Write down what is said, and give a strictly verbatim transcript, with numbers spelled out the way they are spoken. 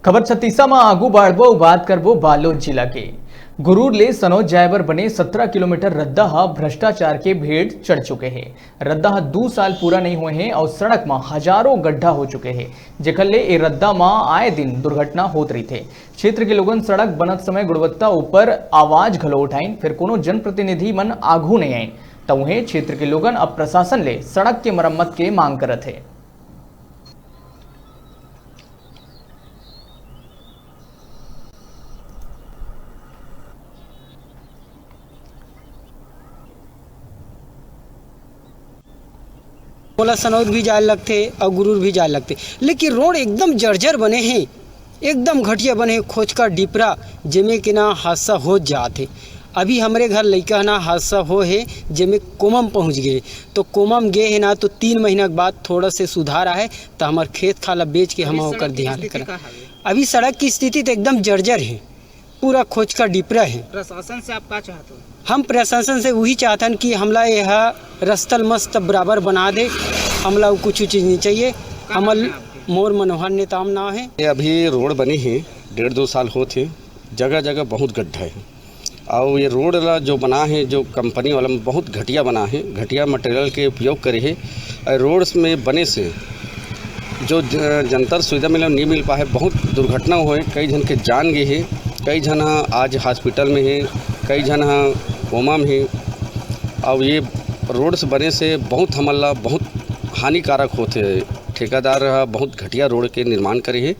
खबर छत्तीसा म आगू बाढ़बो, बात करबो बालोद जिला के। गुरूर ले सनौद जाए बर बने सत्रह किलोमीटर रद्दा ह भ्रष्टाचार के भेंट चढ़ चुके हे। रद्दा ह दू साल पूरा नइ होए हे अउ सड़क म हजारों गड्ढा हो चुके हे, जेकर ले ए रद्दा म आए दिन दुर्घटना होत रहिथे। क्षेत्र के लोगन सड़क बनत समय गुणवत्ता ऊपर आवाज घलो उठाइन, फेर कोनो जनप्रतिनिधि मन आघू नइ आइन। त उहें, क्षेत्र के लोगन अब प्रशासन ले सड़क के मरम्मत के मांग करत हे। मोला सनौद भी जाए लगथे अउ गुरूर भी जाए लगथे, लेकिन रोड एकदम जर्जर बने हे, एकदम घटिया बने हे, खोचका डिपरा, जेमे के ना हादसा हो जात हे। अभी हमरे घर लइका ना हादसा हो हे, जेमे कोमा म पहुंच गे, तो कोमा म गे हे ना, तो तीन महीना के बाद थोड़ा से सुधार आहे, तो हमर खेत खार ला बेच के हम ओकर ध्यान करा। अभी सड़क की स्थिति तो एकदम जर्जर हे, पूरा खोचका डिपरा हे। प्रशासन से आप का चाहत हो? हम प्रशासन से उही चाहथन कि हमला एहा रस्ता ल मस्त बराबर बना दे, हमला अउ कुछ चीज नहीं चाहिए। हमर मोर मनोहर नेताम नाव हे। ये अभी रोड बने हे, डेढ़ दो साल होत हे, जगह जगह बहुत गड्ढा हे। अउ ये रोड ला जो बना हे, जो कंपनी वाला मन बहुत घटिया बना हे, घटिया मटेरियल के उपयोग करे हे। अउ रोड्स में बने से जो ज-, जनता ल सुविधा मिले, नहीं मिल पाए, बहुत दुर्घटना होए, कई झन के जान गे हे, कई झन ह आज हॉस्पिटल में हे, कई झन ह कोमा में हे। अउ ये रोड्स बने से बहुत हमन ला बहुत हानिकारक होथे। ठेकेदार ह बहुत घटिया रोड के निर्माण करे हे।